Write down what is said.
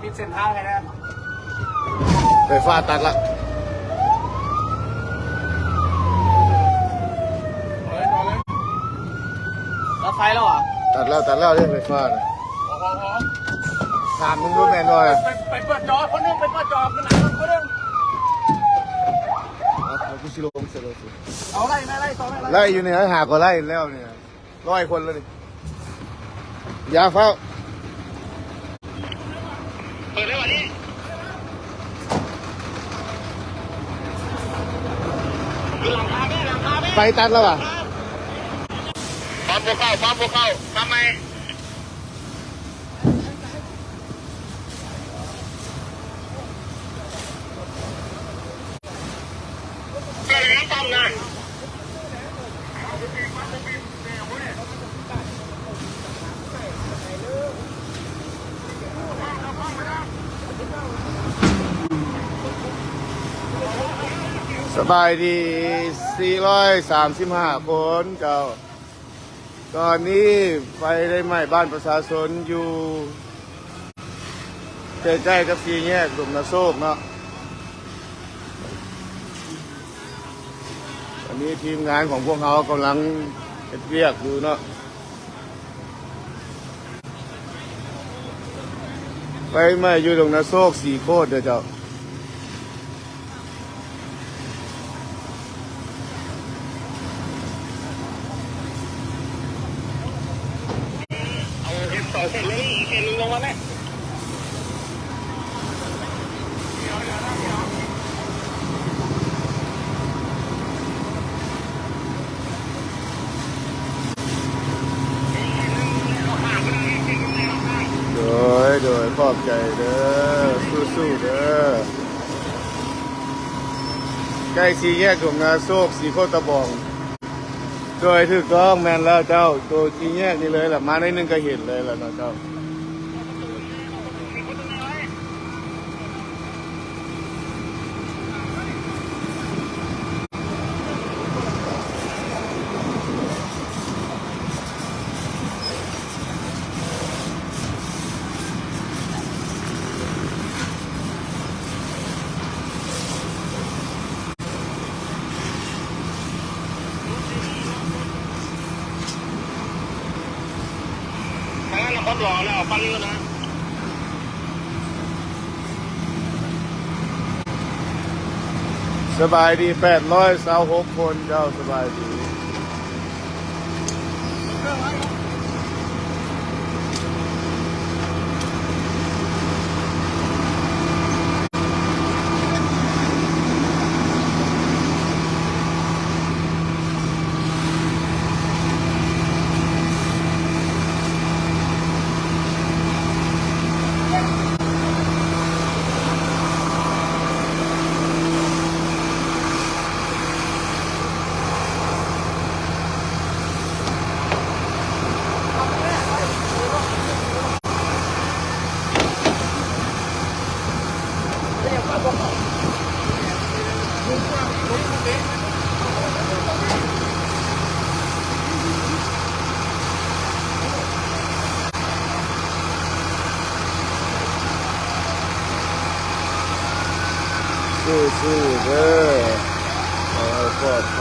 ປິດເສັ້ນທາງໃຫ້ແດ່. ໄຟຟ້າຕັດລະ. ຕັດໄຟແລ້ວຫວາ? ຕັດແລ້ວ ຕັດແລ້ວເດ້ໄຟຟ້ານະ. ຖາມມຶງຮູ້ແມ່ນບໍ່? ໄປ ໄປເປີດຈໍຄົນໜຶ່ງ ໄປເປີດຈໍຄົນໜຶ່ງ ຄົນໜຶ່ງ. ອ່ະ ເອົາ ກູຊິລົງເສຍແລ້ວຊິ. ເອົາໄລ່ ໄລ່ ໄລ່ ຕໍ່ໄລ່ ໄລ່ ໄລ່ຢູ່ນີ້ ຫາກໍໄລ່ແລ້ວນີ້. ຮ້ອຍຄົນແລ້ວນີ້. ຢ່າຟ້າວ. ເປີດເລີຍບາດນີ້. ໄຟຕັດແລ້ວຫວາ? ປ້ຳບໍ່ເຂົ້າ ປ້ຳບໍ່ເຂົ້າ ປ້ຳໃໝ່. ສະບາຍດີ ສີ່ຮ້ອຍສາມສິບຫ້າຄົນເຈົ້າ. ຕອນນີ້ໄຟໄດ້ໄໝ້ບ້ານປະຊາຊົນຢູ່ໃກ້ໆກັບສີ່ແຍກດົງນາໂຊກເນາະ. ຕອນນີ້ທີມງານຂອງພວກເຮົາກຳລັງເຮັດວຽກຢູ່ເນາະ. ໄຟໄໝ້ຢູ່ດົງນາໂຊກ ສີໂຄດເດີເຈົ້າ. ເອົາເອັຟສອງເສັ້ນແລ້ວນີ້ ອີກເສັ້ນໜຶ່ງລົງມາແມ້. ໂດຍ ໂດຍ ຂອບໃຈເດີ ສູ້ໆເດີ. ໃກ້ສີ່ແຍກດົງນາໂຊກ ສີໂຄດຕະບອງ. ໂດຍ ຖືກຕ້ອງ ແມ່ນແລ້ວເຈົ້າ ໂຕສີ່ແຍກນີ້ເລີຍລະ ມາໜ້ອຍໜຶ່ງກໍເຫັນເລີຍລະເນາະເຈົ້າ. ທາງນັ້ນນະຄອນຫຼວງແລ້ວ ຟັງຢູ່ນະ. ສະບາຍດີ ແປດຮ້ອຍຊາວຫົກຄົນເຈົ້າ ສະບາຍດີ. ສູ້ໆເດີ ຂໍໃຫ້ປອດໄພ.